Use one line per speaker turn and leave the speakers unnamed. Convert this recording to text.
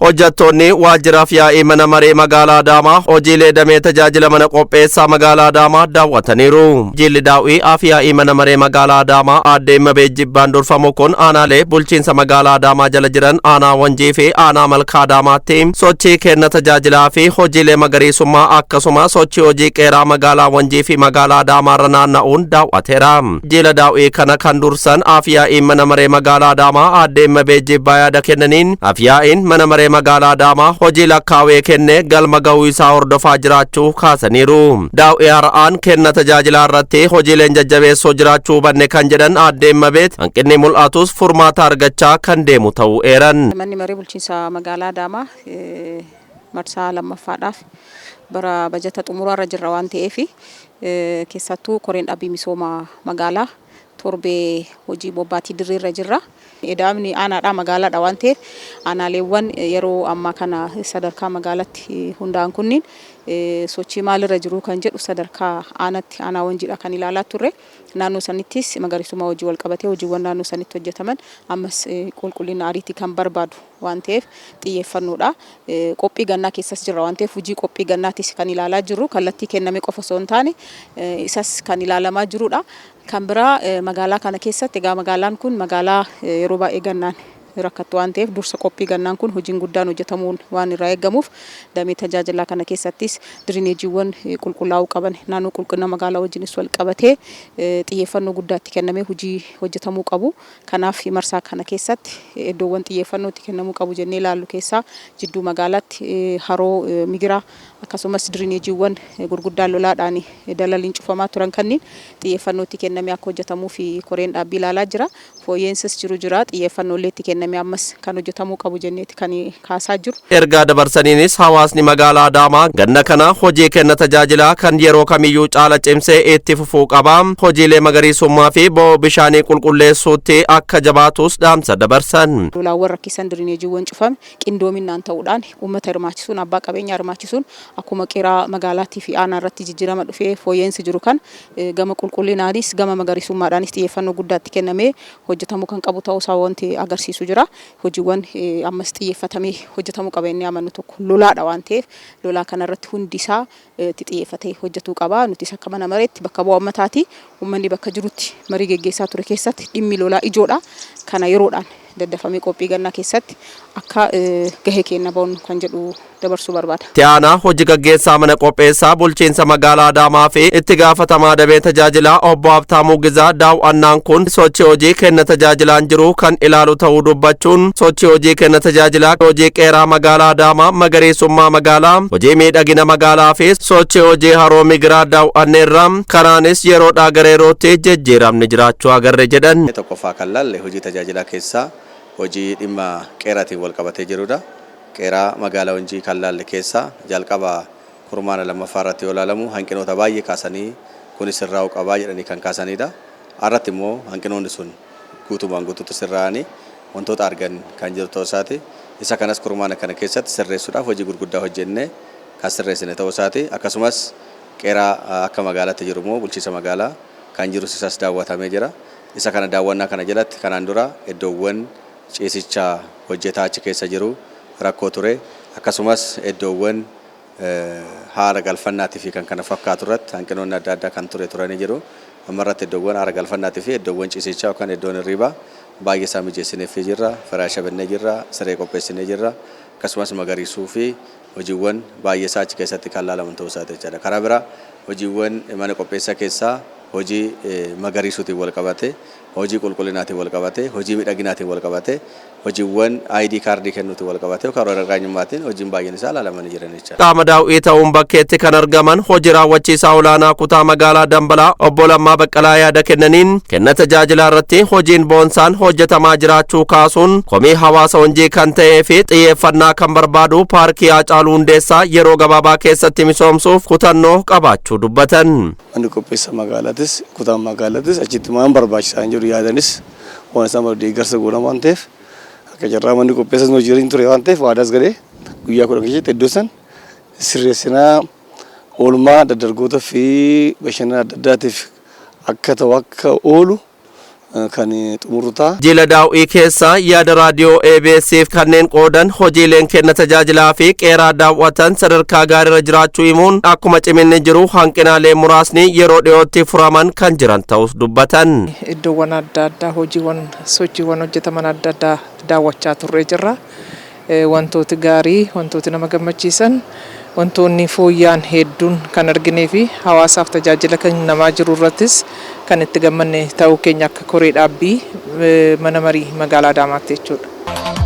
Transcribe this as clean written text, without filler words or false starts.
Hojjettoonni waajjiraaf yaa'ii mana maree magaalaa Adaamaa hojiilee damee tajaajila mana qopheessaa magaalaa Adaamaa daawwataniiru. Jilli daawwii af yaa'ii mana maree magaalaa Adaamaa aadde Immabeet Jibbaan durfamu kun aanaalee bulchiinsa magaalaa Adaamaa jala jiran aanaa Wanjii fi aanaa Malkaa Adaamaatti sochii kenna tajaajilaa fi hojiilee magariisummaa, akkasuma sochii hojii qeeraa magaalaa Wanjii fi magaalaa Adaamaarra naanna'uun daawwateera. Jila daawwii kana kan dursan af yaa'iin mana maree magaalaa Adaamaa aadde Immabeet Jibbaa yaada kennaniin, af yaa'iin mana maree magaalaa Adaamaa hojii lakkaawee kennee galma ga'uu isaa hordofaa jiraachuu kaasaniiru. Daawwii har'aan kenna tajaajilaa irratti hojiileen jajjabeessoo jiraachuu hubanne kan jedhan aadde Immabeet, hanqinni mul'atus furmaata argachaa kan deemu ta'uu eeran.
Manni maree bulchiinsa magaalaa Adaamaa marsaa lammaffaadhaaf bara bajata xumuraarra jirra waan ta'eef, keessattuu koreen dhaabbii misooma magaalaa torbee hojii bobbaatii dirreerra jirra. Edaamni aanaadhaa magaalaadha waan ta'eef, aanaaleewwan yeroo ammaa kana sadarkaa magaalaatti hundaa'an kunniin sochii maalirra jiru kan jedhu sadarkaa aanatti aanaa Wanjiidha kan ilaalaa turre. Naannoo sanittis magariisummaa hojii wal qabatee hojiiwwan naannoo sanitti hojjetaman ammas qulqullina ariitii kan barbaadu waan ta'eef xiyyeeffannoodha. Qophii gannaa keessas jirra waan ta'eef, hojii qophii gannaatis kan ilaalaa jirru kallattii kenname qofa osoo hin taane isas kan ilaalamaa jirudha. Kan biraa, magaalaa kana keessatti egaa magaalaan kun magaalaa yeroo baay'ee gannaan rakkattu waan ta'eef, dursa qophii gannaan kun hojiin guddaan hojjetamuun waan irraa eeggamuuf, damee tajaajilaa kana keessattis dirineejiiwwan qulqullaa'uu qaban naannoo qulqullina magaalaa wajjinis wal qabatee xiyyeeffannoo guddaa itti kennamee hojii hojjetamuu qabu. Kanaaf marsaa kana keessatti iddoowwan xiyyeeffannoo itti kennamuu qabu jennee ilaallu keessaa jidduu magaalaatti haroo Migiraa, akkasumas dirineejiiwwan gurguddaan lolaadhaan dalaliin cufamaa turan kanniin xiyyeeffannoo itti kennamee akka hojjetamuu fi koreen dhaabbii ilaalaa jira. Fooyya'insis jiru jira, xiyyeeffannoo illee itti kennamee ammas kan hojjetamuu qabu jenneeti kan kaasaa jiru.
Ergaa dabarsaniinis, hawaasni magaalaa Adaamaa ganna kana hojii kenna tajaajilaa kan yeroo kamiyyuu caala cimsee itti fufuu qaba. Hojiilee magariisummaa fi bo'oo bishaanii qulqulleessuutti akka jabaatus dhaamsa dabarsan.
Lolaawwan rakkisan, dirineejiiwwan cufame qindoominaan ta'uudhaan uummata hirmaachisuun, abbaa qabeenyaa hirmaachisuun, akkuma qeeraa magaalaatii fi aanaa irratti jijjiirama dhufee fooyya'insi jiru kan gama qulqullinaanis gama magariisummaadhaanis xiyyeeffannoo guddaatti kennamee hojjetamuu kan qabu ta'uu isaa wanti agarsiisu jira. Hojiiwwan ammas xiyyeeffatamee hojjetamuu qaba inni amannu tokko lolaadha waan ta'eef, lolaa kanarratti hundi isaa itti xiyyeeffatee hojjetuu qaba. Nutis akka mana mareetti bakka bu'aa uummataati. Uummanni bakka jirutti marii geggeessaa ture keessatti dhimmi lolaa ijoodha. Kana yeroodhaan daddafamee qophii gannaa keessatti akka gahee keenya bahu kan jedhu dabarsuu barbaada.
Itti aanaa hojii gaggeessaa mana qopheessaa bulchiinsa magaalaa Adaamaa fi itti gaafatamaa damee tajaajilaa obbo Habtaamuu Gizaa, daawwannaan kun sochii hojii kenna tajaajilaan jiru kan ilaalu ta'uu dubbachuun, sochii hojii kenna tajaajilaa, hojii qeeraa magaalaa Adaamaa, magariisummaa magaalaa, hojii miidhagina magaalaa fi sochii hojii haroo Migiraa daawwanneerra, kanaanis yeroodhaa gara yerootti jijjiiramni jiraachuu agarre jedhan.
Tokkoffaa kan laalle hojii tajaajilaa keessaa hojii dhimma qeeraatiin wal qabatee jirudha. Qeeraa magaalaa Wanjii kan laalle keessaa jalqaba kurmaana lammaffaa irratti yoo ilaalamu hanqinoota baay'ee kaasanii kunis sirraa'uu qabaa jedhanii kan kaasanidha. Har'atti immoo hanqinoonni sun guutumaan guutuutti sirraa'anii wantoota argan kan jiru ta'uu isaati. Isa kanas kurmaana kana keessatti sirreessuudhaaf hojii gurguddaa hojjennee kan sirreessine ta'uu isaati. Akkasumas qeeraa akka magaalaatti jiru immoo bulchiinsa magaalaa kan jirus isas daawwatamee jira. Isa kana daawwannaa kana jalatti kanaan dura iddoowwan ciisicha hojjetaa achi keessa jiru rakkoo ture. Akkasumas iddoowwan haara galfannaatii fi kan kana fakkaatu irratti hanqinoonni adda addaa kan ture turanii jiru. Amma irratti iddoowwan haara galfannaatii fi iddoowwan ciisichaa yookaan iddoon hirribaa baay'ee isaa mijeessineefii jirra. Firaasha binnee jirra. Siree qopheessinee jirra. Akkasumas magariisuu fi hojiiwwan baay'ee isaa achi keessatti kan laalaman ta'uu isaati jechaadha. Karaa biraa hojiiwwan mana qopheessaa keessaa hojii magariisuutiin wal qabate, hojii qulqullinaatiin wal qabate, hojii miidhaginaatiin wal qabate, hojiiwwan ID kaardii kennuutiin wal qabate yookaan waraqaa eenyummaatiin hojiin baay'een isaa ilaalamanii jiran jechaadha.
Qaama daawwii ta'uun bakkeetti kan argaman hojii raawwachiisaa olaanaa kutaa magaalaa Dambalaa obbo Lammaa Baqqalaa yaada kennaniin, kenna tajaajilaa irratti hojiin boonsaan hojjetamaa jiraachuu kaasuun, komii hawaasa Wanjii kan ta'ee fi xiyyeeffannaa kan barbaadu paarkii Haacaaluu Hundeessaa yeroo gabaabaa keessatti misoomsuuf kutannoo qabaachuu dubbatan.
Manni qopheessa magaalaatis, kutaan magaalaatis achitti waan barbaachisaa hin jiru yaadanis waan isaan barbaadu deeggarsa goona waan ta'eef, akka carraa manni qopheessas hojii hin ture waan ta'eef, waadaas galee guyyaa 10 keessatti iddoo san sirreessinaa, oolmaa dargaggoota fi bashannana adda addaatiif akka ta'u akka oolu Kan xumurru ta'a.
Jila daaw'ii keessaa yaada raadiyoo ABS'f kanneen qoodan hojiileen kenna tajaajilaa fi qeeraa daawwatan sadarkaa gaariirra jiraachuu himuun, akkuma ciminni jiru hanqinaalee muraasni yeroo dhiyootti furaman kan jiran ta'us dubbatan.
Iddoowwan adda addaa hojiiwwan sochiiwwan hojjetaman adda addaa daawwachaa turree jirra. Wantooti gaarii, wantooti nama gammachiisan, wantoonni fooyya'an hedduun kan arginee fi hawaasaaf tajaajila kan namaa jiru irrattis kan itti gammanne ta'uu keenya akka koree dhaabbii mana marii magaalaa Adaamaatti jechuudha.